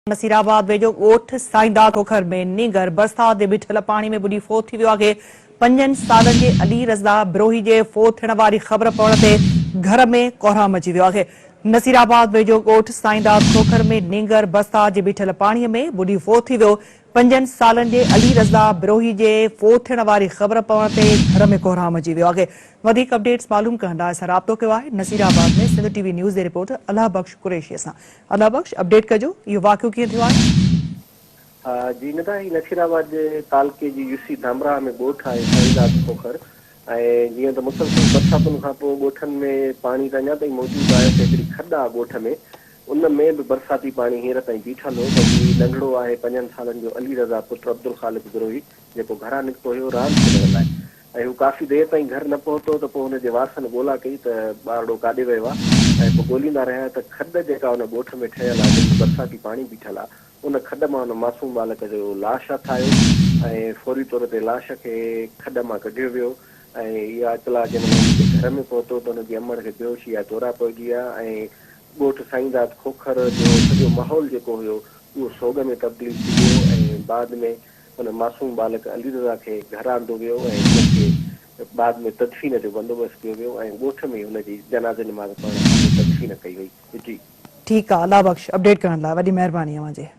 نصيرآباد ويجهو ڳوٺ سائينداد کوکر ۾ نينگر برسات جي بيٺل پاڻي ۾ ٻڏي فوت ٿي ويو آهي. پنجن سالن جي علي رضا بروهي جي فوت ٿيڻ واري خبر پوڻ تي گهر ۾ ڪهرام مچي ويو آهي. نصيرآباد ويجهو ڳوٺ سائينداد کوکر ۾ نينگر برسات جي بيٺل پاڻي ۾ ٻڏي فوت ٿي ويو. پنجن سالن جي علي رضا بروهي جي فوت ٿيڻ واري خبر پوڻ تي گهر ۾ ڪهرام مچي ويو آهي. وڌيڪ اپڊيٽس معلوم ڪرڻ لاء اسان رابطو ڪيو آهي نصيرآباد ۾ سنڌ ٽي وي نيوز جي رپورٽر الله بخش قريشي سان. الله بخش اپڊيٽ ڪجو اهو واقعو ڪيئن ٿيو آهي. ها جي ندا هي نصيرآباد جي تعلقي جي يوسي ڌامراهه ۾ ڳوٺ آهي سائينداد کوکر ۽ جيئن ته مسلسل برساتن کان پوء ڳوٺن ۾ پاڻي ته اڃا تائين موجود آهي ته هڪڙي کڏ آهي ڳوٺ ۾ ان ۾ به برساتي پاڻي هينئر تائين بيٺل هو ته هي ننڍڙو آهي پنجن سالن جو علي رضا پٽ عبدالخالق بروهي جيڪو گهران نڪتو هيو راند کيڏڻ لاء ۽ هو ڪافي دير تائين گهر نه پهتو ته پوء هن جي وارثن ڳولا ڪئي ته ٻارڙو ڪاڏي ويو آ ۽ پوء ڳوليندا رهيا ته کڏ جيڪا ان ڳوٺ ۾ ٺهيل آ جنهن ۾ برساتي پاڻي بيٺل آ ان کڏ مان ان معصوم ٻالڪ جو لاش هٿ آيو ۽ فوري طور تي لاش کي کڏ مان ڪڍيو ويو ۽ اها اطلاع جنهن مهل هن جي گهر ۾ پهتو ته هن جي امڙ کي بيهوشي جا دورا پئجي ويا ۽ ڳوٺ سائينداد کوکر جو سڄو ماحول جيڪو هيو اهو سوڳ ۾ تبديل ٿي ويو ۽ بعد ۾ ان معصوم ٻالڪ علي رضا کي گهر آندو ويو ۽ هن کي بعد ۾ تدفين جو بندوبست ڪيو ويو ۽ ڳوٺ ۾ هن جي جنازي نماز پڙهڻ کان پوء تدفين ڪئي وئي. جي. ٺيڪ آ الله بخش اپڊيٽ ڪرڻ لاء وڏي مهرباني اوهان جي.